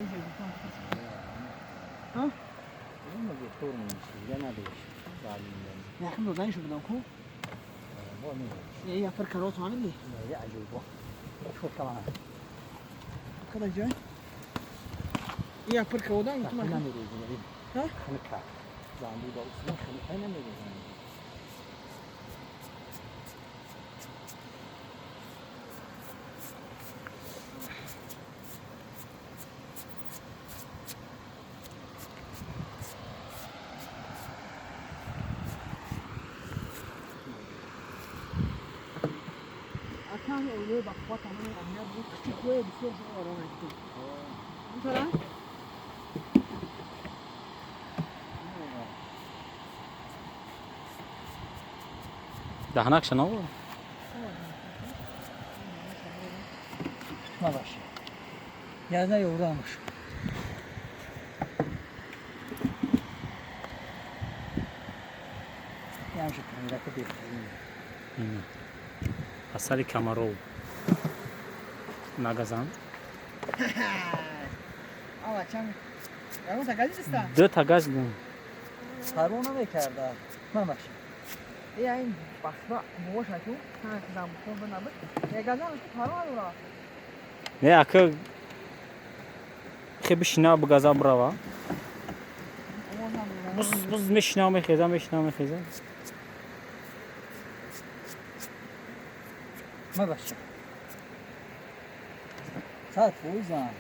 ها؟ يا حمد الله شو بدنا نكون؟ ايه فرق كروت عامل لي؟ كده جاي ايه فرق كروت ها؟ اكان اولي بقوات عمل امنيات بود خوی بسیار شما آرام هستی مثلا دهنک شنو؟ ما باشه. یزنه یوردانmış. یعنی پنجره بهترینه. Асали камаров нагазанд. آقا چند یارو تا گزیستا Ду та газидем. پروا نمی‌کرده. من باشه. ايه این بخدا موش هکو هم زم خون بنابد یه گزانش که پروا داره. Не, ака хе бишина бигаза бирава. Буз буз мешина мехеза мешина мехеза. من باشه. ساعت فوزم.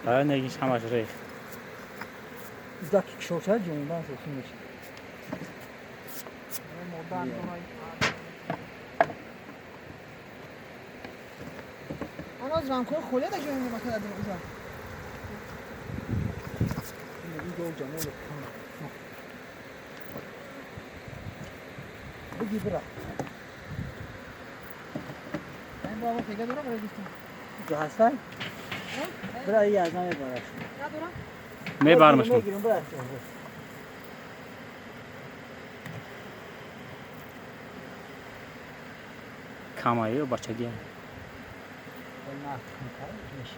А негиш ҳамаш рех. Зaki kişoçar cumhurdan sosun میشه. آن از رنگ‌های خوله داشت این مثلا در اونجا. این دو جمال بگی برا. این بابا پیدا داره برای دوستم. جو هستن؟ برا یه از نمی براش. ندارم. Мебармаш. میگیرم برا. Камаю бачагия. نه میشه.